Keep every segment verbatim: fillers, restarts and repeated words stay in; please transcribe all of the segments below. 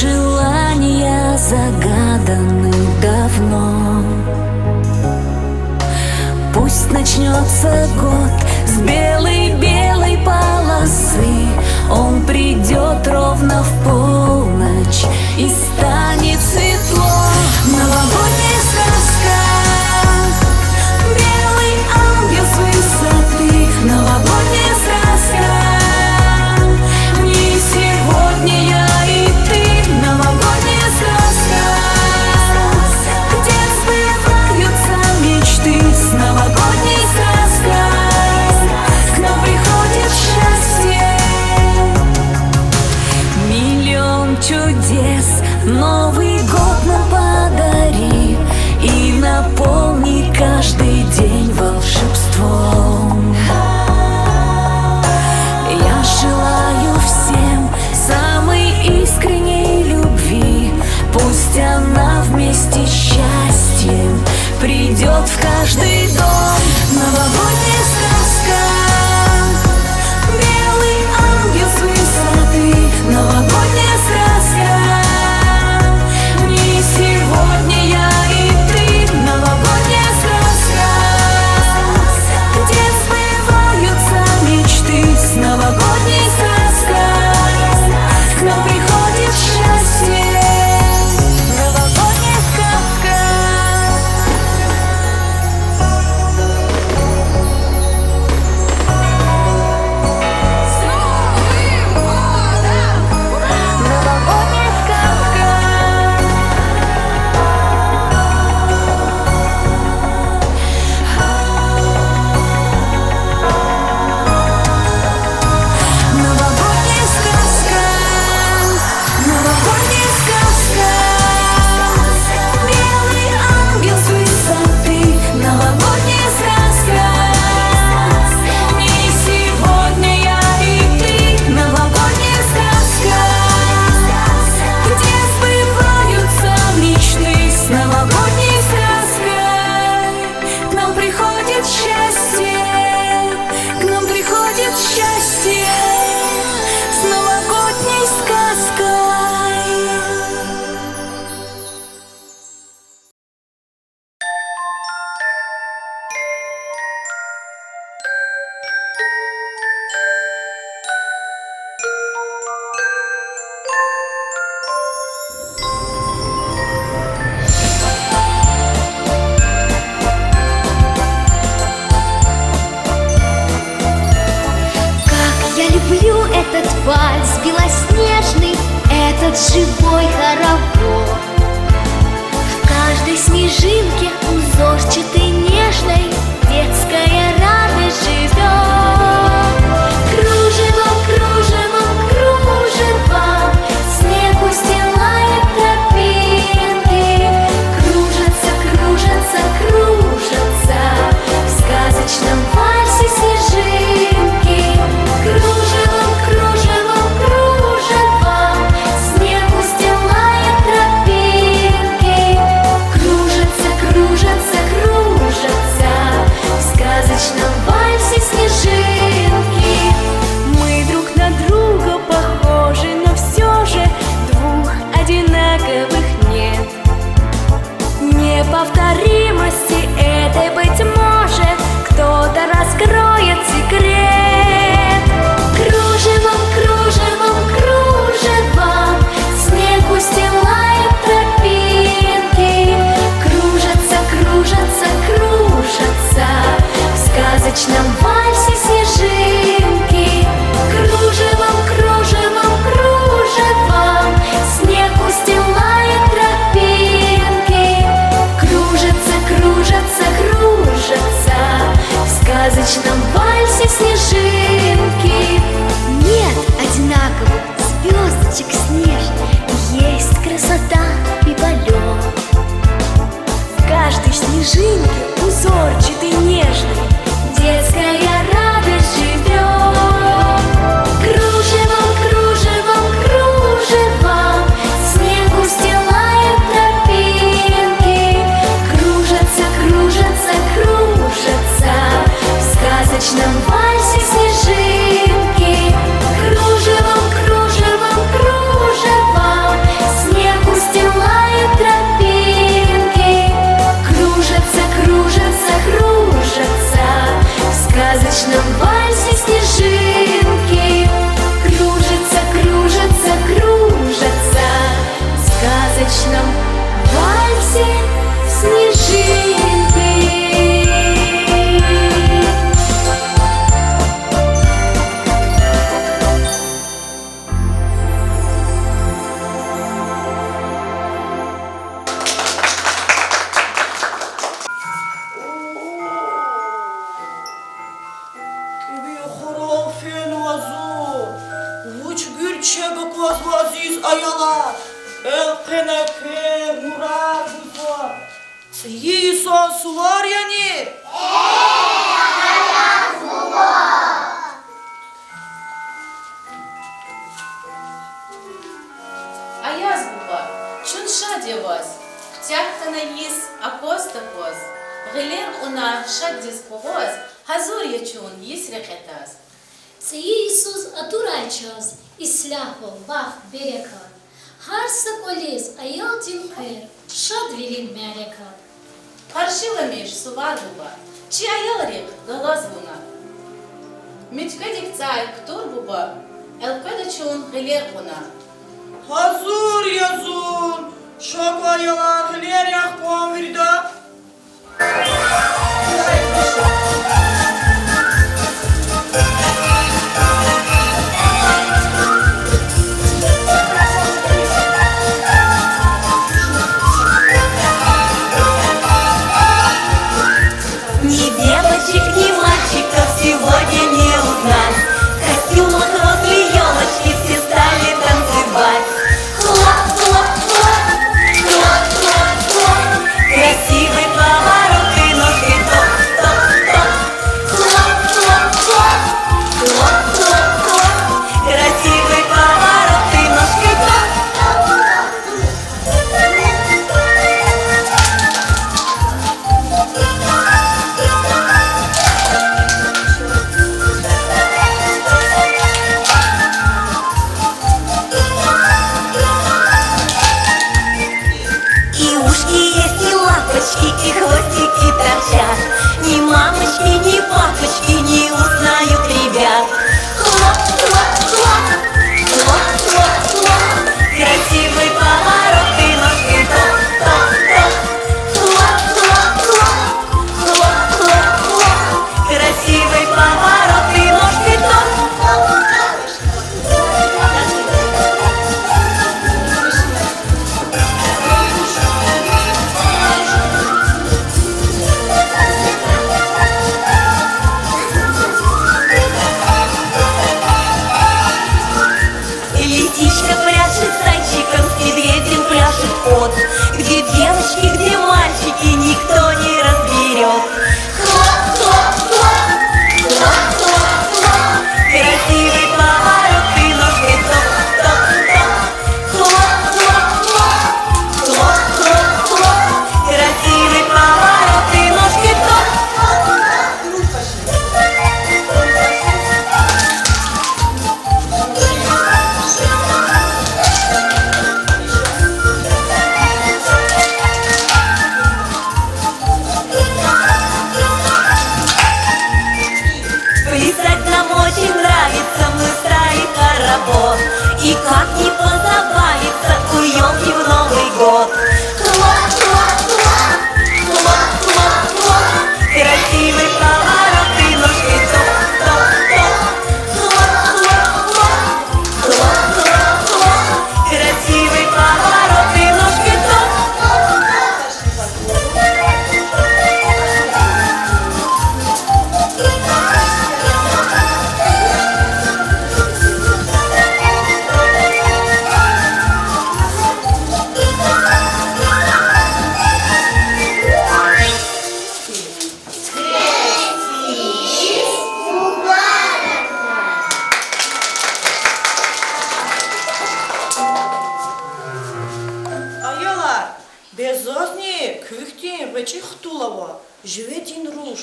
Желания загаданы давно. Пусть начнётся год с белой-белой полосы, он придёт ровно в полночь, и станет светло. Новогодняя сказка. Белый ангел с высоты, новогодняя сказка. Не сегодня я и ты, новогодняя сказка. Где сбываются мечты с новогодней сказкой. К нам приходит счастье. Миллион чудес Новый год нам подари и наполни каждый день волшебством. Я желаю всем самой искренней любви, пусть она вместе с счастьем придёт в каждый дом. Новогодняя сказка. Белый ангел с высоты, новогодняя сказка. Не сегодня я и ты, новогодняя сказка. Где сбываются мечты с новогодней сказкой. К нам приходит счастье. Новогодняя сказка. Новогодняя сказка. Новогодняя сказка. Новогодняя сказка. Белый ангел с высоты. Новогодняя сказка. Не сегодня я и ты. Новогодняя сказка. Где сбываются мечты с новогодней сказкой. К нам приходит счастье. К нам приходит счастье с новогодней сказкой. Как я люблю этот вальс белоснежный, этот живой хоровод. В каждой снежинке узорчатой, нежной детская радость живёт. Кружевом, кружевом, кружевом снег устилает тропинки. Кружатся, кружатся, кружатся в сказочном вальсе снежинки. Кружевом, кружевом, кружевом снег устилает тропинки. Кружатся, кружатся, кружатся в сказочном вальсе снежинки. Мы друг на друга похожи, но всё же двух одинаковых нет. Неповторимости этой, быть может, кто-то раскроет секрет. Кружевом, кружевом, кружевом снег устилает тропинки. Кружатся, кружатся, кружатся в сказочном вальсе снежинки. Кружевом, кружевом, кружевом снег устилает тропинки. Кружатся, кружатся, кружатся в сказочном вальсе снежинки. Нет одинаковых звёздочек снежных, есть красота и полёт. В каждой снежинке узорчатой, нежной детская радость живёт. Кружевом, кружевом, кружевом снег устилает тропинки. Кружатся, кружатся, кружатся в сказочном вальсе снежинки. Кружевом, кружевом, кружевом В вальсе снежинки кружатся, кружатся, кружатся. В сказочном вальсе снежинки. КӀеви хурал фенва зун, вуч гуьрчег аквазва, азиз аялар, элкъвена квер, нурар гузва. ЦӀийи йисан сувар яни? Аяз буба, чун шад я ваз, куьтягь хьана йис акваз-такваз, гъилер кьуна шаддиз къугъваз, гьазур я чун йис рекье таз. ЦӀийи йисуз атурай чаз ислягьвал, бахт, берекат, гьар са кӀвализ аялдин хъвер, шадвилин мярекат. Къаршиламиш, сувар буба, чи аялрихъ галаз вуна. Муьткведик цӀай кутур, буба, элкъведа чун гъилер кьуна. Гьазур я зун, ша кван, аялар, гъилер яхъ кван вирида. Ни девочек, ни мальчиков сегодня не узнать. В костюмах возле ёлочки все стали танцевать. Хлоп, хлоп, хлоп, хлоп, хлоп, хлоп. Красивый поворот и ножки топ, топ, топ. Хлоп, хлоп, хлоп, хлоп, хлоп. Красивый поворот и ножки топ, топ, топ. И ушки есть, и лапочки, и хвостики торчат. Ни мамочки, ни папочки не узнают ребят. Хлоп, хлоп, хлоп, хлоп, хлоп, хлоп. Красивый поворот и ножки топ, топ, топ. Хлоп, хлоп, хлоп, хлоп, хлоп, хлоп. Красивый поворот и ножки топ, топ, топ. Лисичка пляшет с зайчиком, с медведем пляшет кот. Где девочки, где мальчики, никто не разберёт. Хлоп, хлоп, хлоп, хлоп, хлоп, хлоп. Красивый поворот и ножки топ, топ, топ. Хлоп, хлоп, хлоп, хлоп, хлоп, хлоп. Красивый поворот и ножки топ, топ, топ. Плясать нам очень нравится, мы стоим в хоровод. И как не позабавиться у ёлки в Новый год? Хлоп, хлоп, хлоп, хлоп, хлоп, хлоп. Красивый поворот и ножки топ, топ, топ. Хлоп, хлоп, хлоп, хлоп, хлоп. Красивый поворот и ножки топ, топ, топ. Аялар, бес зазни куьхьдин гъвечӀи хтул ава, живедин руш.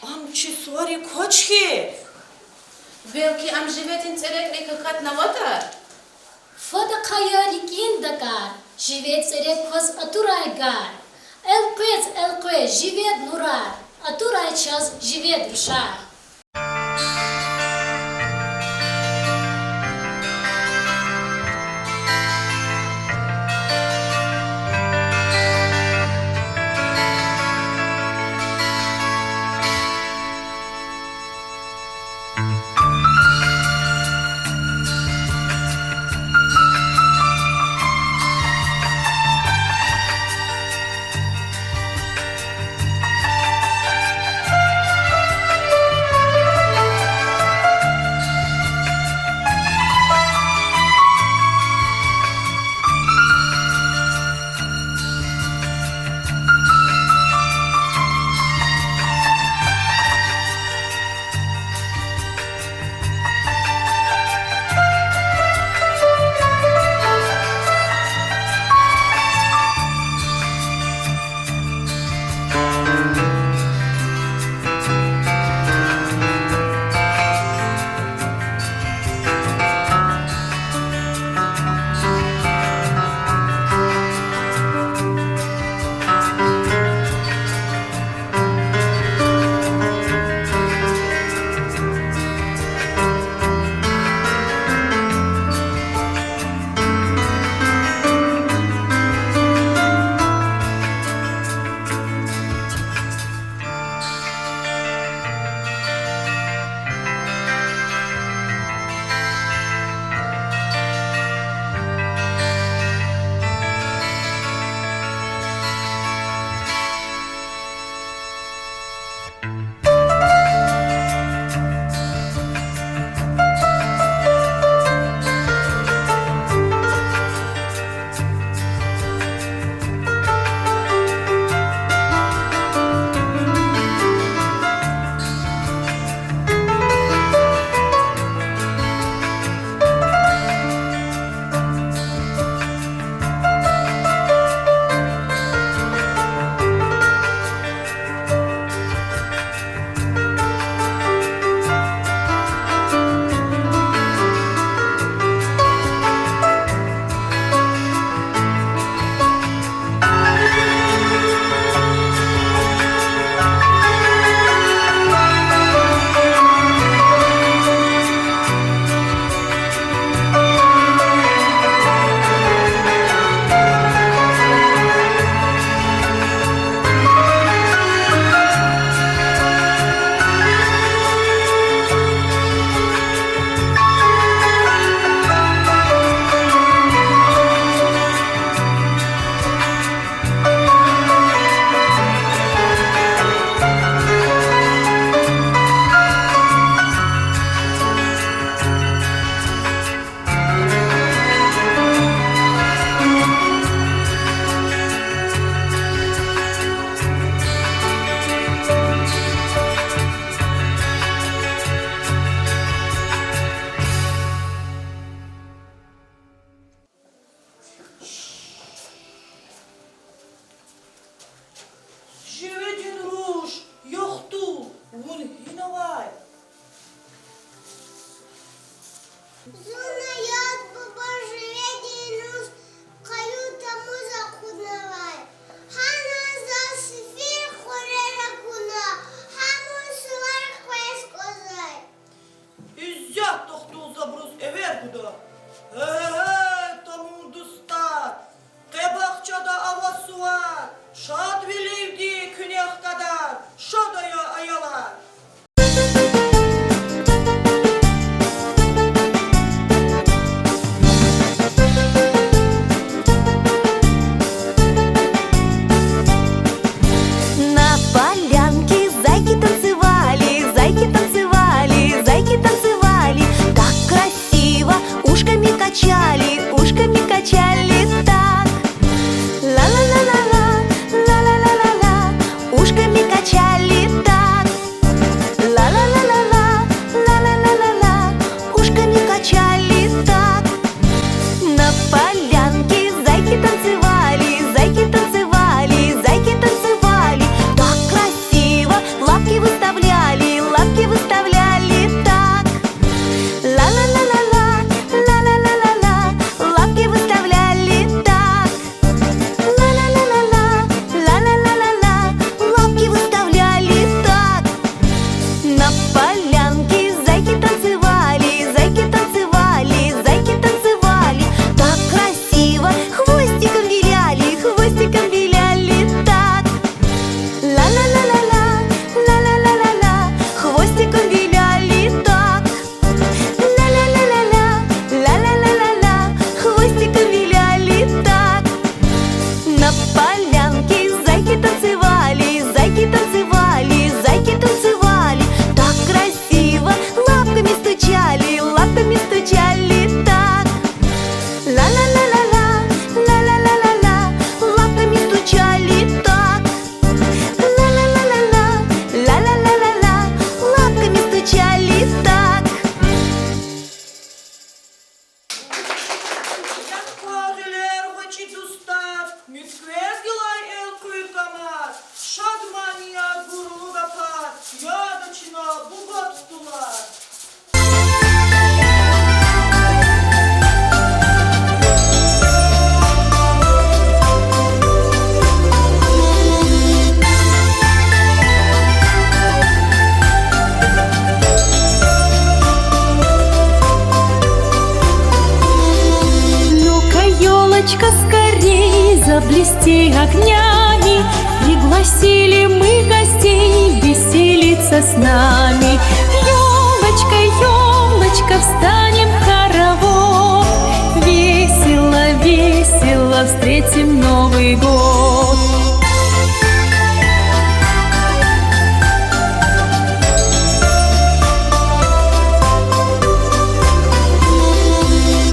Ам чи суварик квач хьи? Белки ам живедин цӀерекрик акатнаватӀа? Фад ахъая рикӀин дакӀар, живед цӀерек кваз атурай гар. Элкъвез, элкъвез живед нурар, атурай чаз живед рушар. Зун, Аяз буба, живедин йис къаю тамуз акъуднавай. Гьана заз сефер хуьрер акуна, гьамун сувар къвез кӀанзавай. Исятда хтулзавай абуруз эвер гуда. Гье-гье, тамун дустар, къе бахчада ава сувар, шадвиливди куьне хкадар, шад ая, аялар. На полянке зайки танцевали, зайки танцевали, зайки танцевали. Так красиво ушками качали, ушками качали так. Ла-ла-ла-ла-ла, ла-ла-ла-ла-ла, ушками качали так. Ла-ла-ла-ла-ла, ла-ла-ла-ла-ла, ушками качали так. На полянке зайки танцевали, зайки танцевали, зайки танцевали. Так красиво лапки выставляли, лапки выставляли так. Ла-ла-ла-ла-ла, ла-ла-ла-ла-ла, лапки выставляли так. Ла-ла-ла-ла-ла, ла-ла-ла-ла-ла, лапки выставляли так. На полянке зайки танцевали, зайки танцевали, зайки танцевали. Так красиво хвостиком виляли, хвостиком виляли так. Ла-ла-ла-ла-ла, ла-ла-ла-ла-ла, хвостиком виляли так. Ла-ла-ла-ла-ла, ла-ла-ла-ла-ла, хвостиком виляли так. На полянке зайки танцевали, зайки танцевали, зайки танцевали. Так красиво лапками стучали, лапками стучали так. Ла-ла-ла-ла-ла, ла-ла-ла-ла-ла, лапками стучали так. Ла-ла-ла-ла-ла, ла-ла-ла-ла-ла, лапками стучали так. Ягъ квай гъилер, гъвечӀи дустар, муькуьвер гилай элкъуьр камар, шадманияр, гурлу гапар, яда чна, буба тутулар. Ну-ка, ёлочка, скорей заблести огнями, пригласили мы гостей веселиться с нами. Ёлочка, ёлочка, встанем в хоровод, весело, весело встретим Новый год.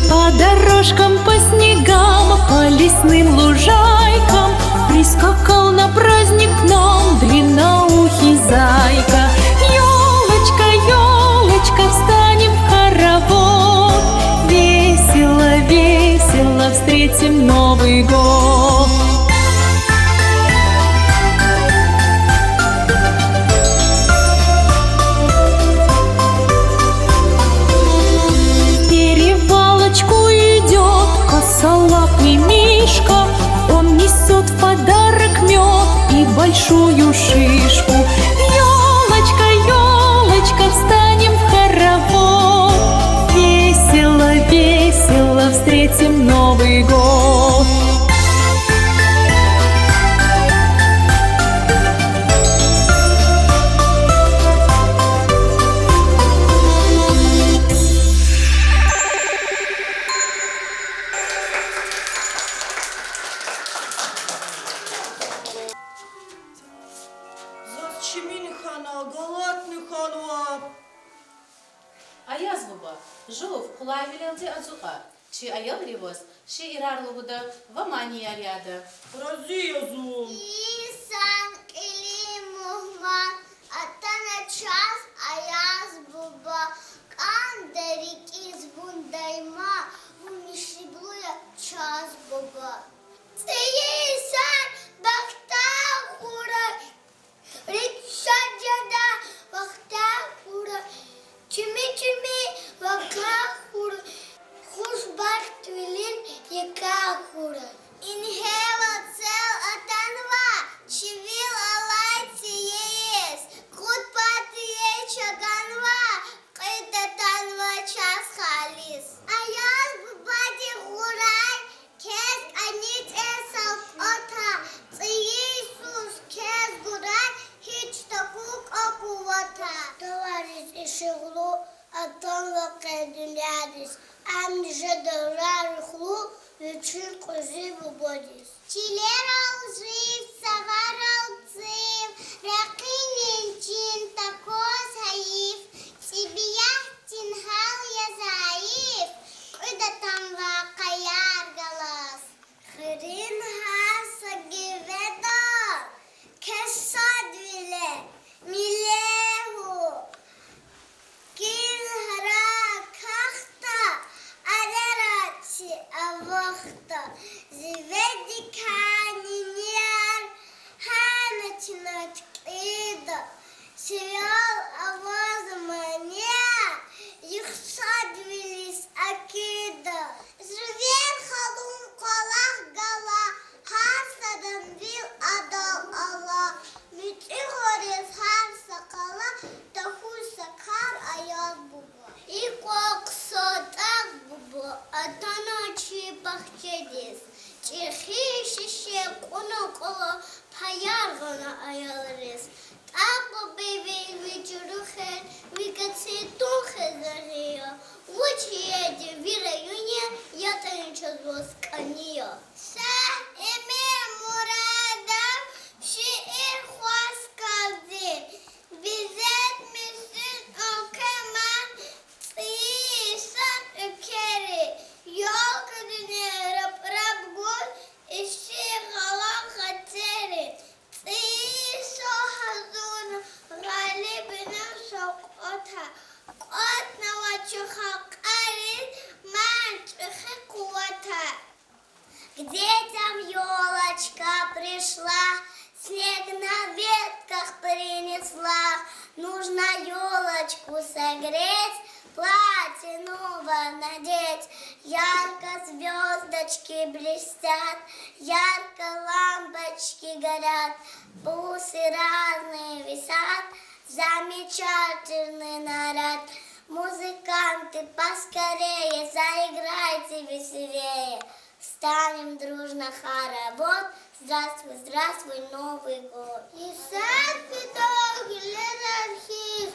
По дорожкам, по снегам, по лесным лужайкам прискакал на праздник к нам длинноухий зайка. Ёлочка, ёлочка, встанем в хоровод, весело, весело встретим Новый год. В перевалочку идёт косолапый Мишка, он несёт в подарок мёд и большую шишку. Ёлочка, ёлочка, встанем в хоровод, весело, весело встретим Новый год. Заз чимини хьана, галатни хьанва. Аяз буба, жув, къулайвилелди ацукьа. Чи аялри ваз шиирар лугьуда ва манияр яда. Рази я зун. Инсан кьилин мугьман атана чаз, Аяз буба, кӀанда рикӀиз вун дайма, вун михьиблу я чаз, буба. ЦӀийи йисар бахтар хьурай, рикӀ шад жедай вахтар хьурай, чими Чими вакай хура, хушбахтвилин якӀай хура. Ингье вацел атанва, чи вил алай цӀийиз, кьуд пад ийиз чаганва, кьуьд атанва чаз халис. Аяз бубади гъурай, квез кӀани тӀе савкьвата, цӀийи йисуз квез гурай, гьич тахьуй кьван къувата. Товарищ Ишигълу атанва къе дуьньядиз, ам жеда рарихлу вичин кьуьзуь бубадиз. Чилерал жив, цаварал цив, ракъинин чин такваз гьайиф, тӀебиатдин гьал я зайиф, кьуьд атанва къаяр галаз. Хуьруьн гьар са гуьведа квез шадвиле милегьу. Килигра кахда, арара чи авахда, зи векьидикай нинияр гьана чна кӀанда. Сивел аваз мани я, йиф шадвилиз акида. Жувер халун кӀвалах гала, гьар садан вил адал ала, муьтӀуьгъариз гьар са къала, тахьуй са кар Аяз буба. И кӀвалах са тӀакь буба атана чи бахчадиз, чӀехи шише кьуна кӀвалах, паяр гъана аялриз. ТӀакь буба ви, ви чӀуру хер, ви каци тун хизан я. Вуч ийиди ви райондин, ятӀани чаз ваз кӀани я. Шагь Эмин Мурадов, шиир Хваскалдин. Бизет мисин уьлкве ман, цӀийи йисан уьлквери, ёлкадини рапрап гуз, ишигъ алай гъетерин. ЦӀийи йисуз гьазурна, гъалибна савкьвата, кӀватӀнава чи халкьариз ман чӀехи къувата. К детям ёлочка пришла, снег на ветках принесла. Нужно ёлочку согреть, платье новое надеть. Ярко звёздочки блестят, ярко лампочки горят, бусы разные висят, замечательный наряд. Музыканты, поскорее, заиграйте веселее. Встанем дружно в хоровод, здравствуй, здравствуй, Новый год. Йисар фидайвал гъилерар хьиз,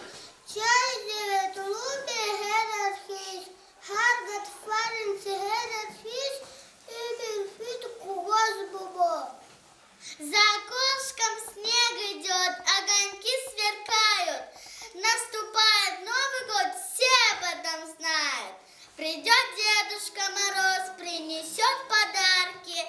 чаз зеветлу бегьерар хьиз, гьар гатфарин сегьерар хьиз, уьмуьр фида къугъваз, буба. За окошком снег идёт, огоньки сверкают. Наступает Новый год, все об этом знают. Придёт Дедушка Мороз, принесёт подарки.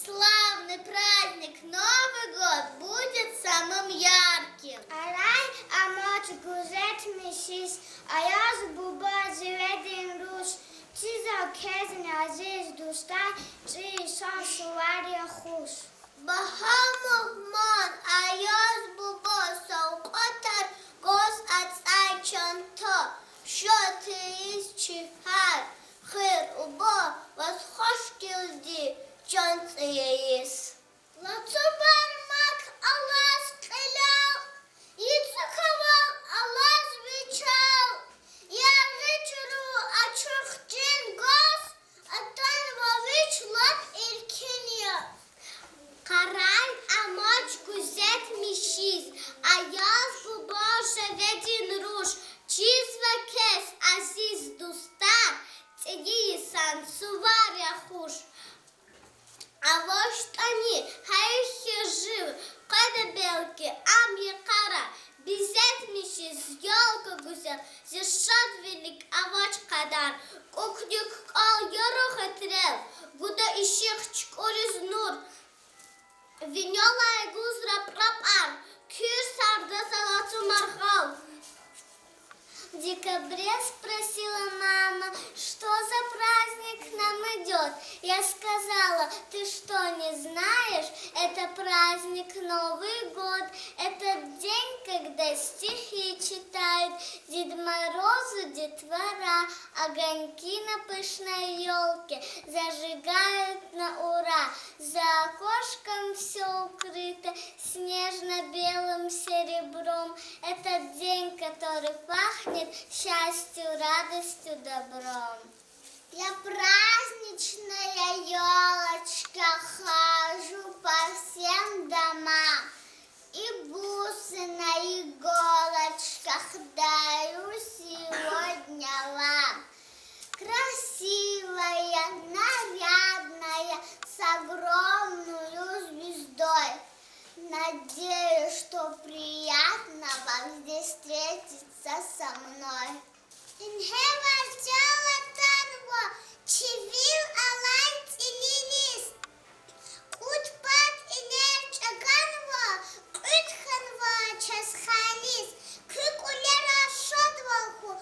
Славный праздник Новый год будет самым ярким. Арай амач гуьзетмишиз, Аяз буба, зиведин руш, чизва квезни, азиз дустар, цӀийи йисан сувар я хуш. Багьа мугьман Аяз буба, савкьватар гваз ацӀай чанта, ша тийиз чи гьар хуьр-уба, ваз хвашгелди, чан цӀийи йис. Лацу бармак алаз кьилел, йицӀу кавал алаз вичел, яргъи чуру ачух чин гваз, атанва вич лап иркин я. Къарагъ амач гуьзетмишиз, Аяз буба, зиведин руш, чизва квез, азиз дустар, цӀийи йисан сувар я хуш. АвачтӀани, гьа ихьтин жив, къведа белки ам йикъара, бизетмишиз ёлка гуьзел, зи шадвилик авач кьадар, кӀукӀни кӀвал яру хетрел, гуда ишигъ чукӀуриз нур, винелай гуз рапрапар, куьр сарда за лацу маргъал. В декабре спросила мама, что за праздник нам идёт. Я сказала: ты что, не знаешь? Это праздник Новый год. Этот день, когда стихи читают Дед Морозу детвора, огоньки на пышной ёлке зажигают на ура. За окошком всё укрыто снежно-белым серебром. Этот день, который пахнет счастью, радостью, добром. Я праздничная ёлочка, хожу по всем домам и бусы на иголочках дарю сегодня вам. Красивая, нарядная, с огромною звездой. Надеюсь, что приятно вам здесь встретиться со мной. Ингье ваз чан атанва чи вил алай цӀилиниз. Кьуд пад инер чӀаганва, кьуьд хьанва чаз хализ. Куь кӀулера шадвал хьуй,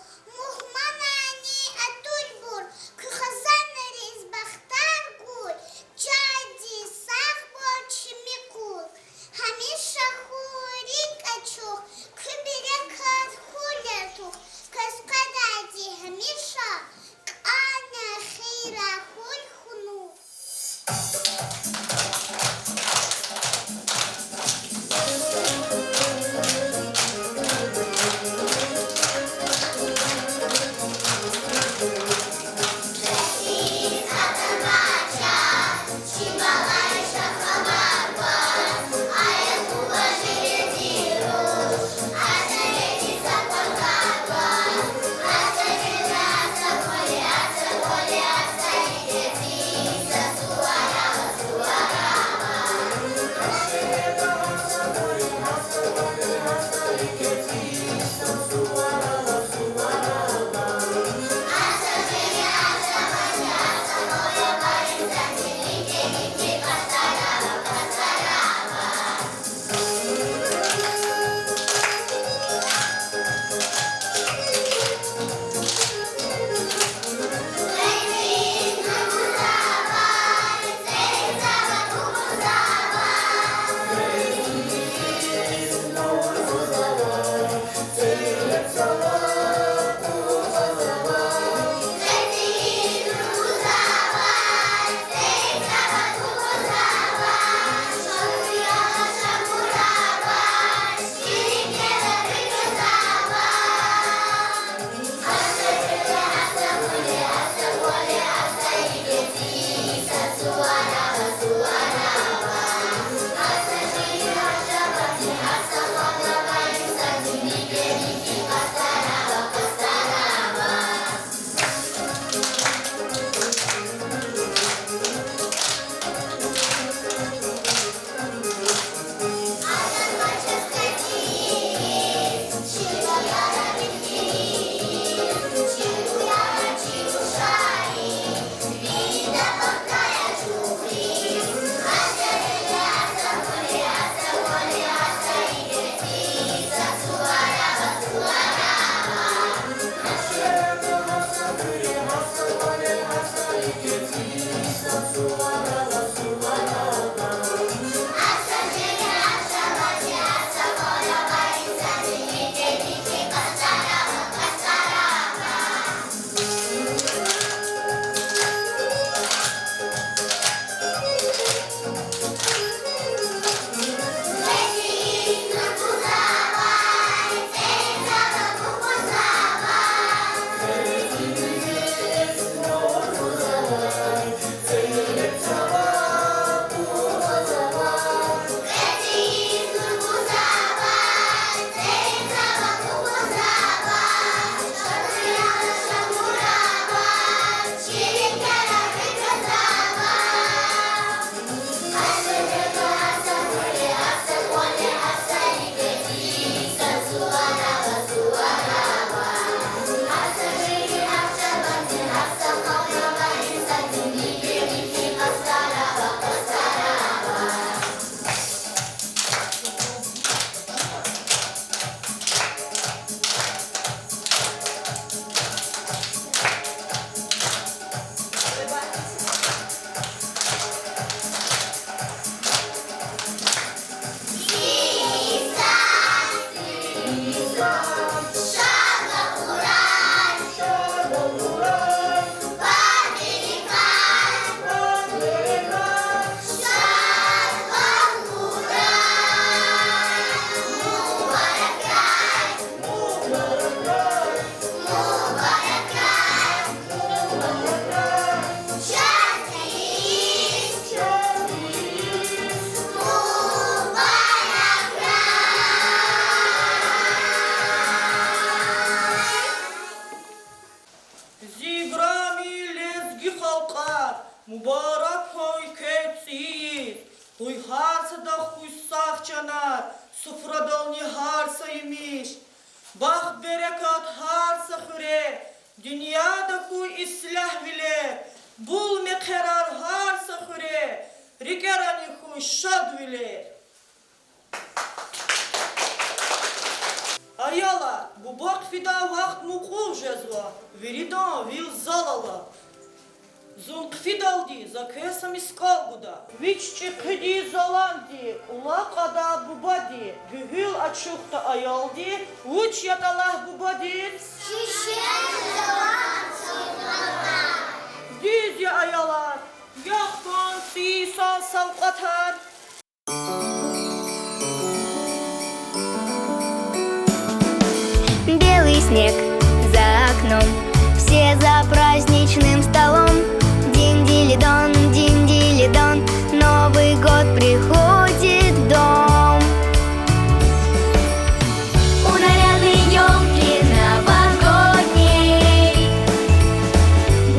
Зи играми лезги халкьар, мубарак хьуй квез цӀийи йис. Къуй гьар садахъ хьуй сагъ чанар, суфрадални гьар са емиш. Бахт-берекат гьар са хуьре, дуьньяда хьуй ислягьвилер, бул мехъерар гьар са хуьре, рикӀерани хьуй шадвилер. Аялар, буба хъфидай вахт мукьув жезва, виридан вил залал ала. Зун хъфидалди за квез са мискӀал гуда. Вич чӀехиди заланди кӀула кьада бубади, гуьгьуьл ачухда аялди, вуч ятӀа лагь бубадиз? Дуьз я, аялар, яхъ кван цӀийи йисан савкьватар. Белый снег за окном, все за праздничным столом. Динь-дили-дон, динь-дили-дон, Новый год приходит в дом. У нарядной ёлки новогодней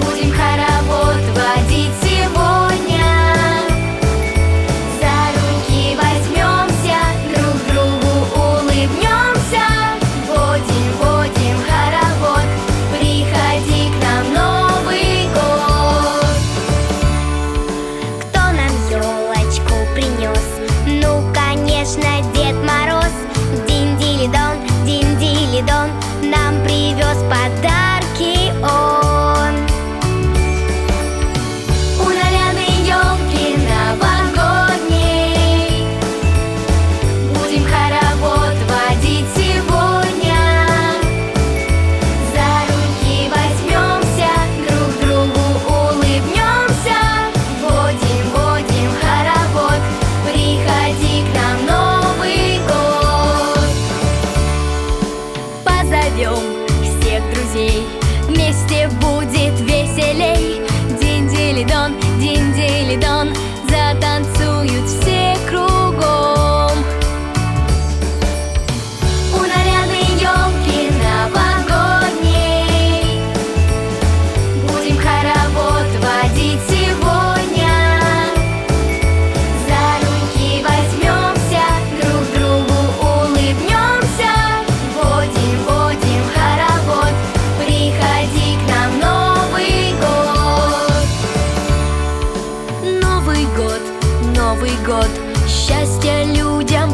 будем хоровод водить сегодня. За руки возьмёмся, друг другу улыбнёмся. Водим, водим хоровод, приходи к нам, Новый год. Кто нам ёлочку принёс? Ну, конечно, Дед Мороз. Динь-дили-дон, динь-дили-дон, нам привёз подарки он. У нарядной ёлки новогодней будем хоровод водить сегодня. За руки возьмёмся, друг другу улыбнёмся. Водим, водим хоровод, приходи к нам, Новый год. Позовём всех друзей, вместе будет веселей. Динь-дили-дон, динь-дили-дон, затанцуют все кругом. У нарядной ёлки новогодней будем хоровод водить сегодня. За руки возьмёмся, друг другу улыбнёмся. Водим, водим хоровод, приходи к нам, Новый год. Новый год, Новый год, счастья людям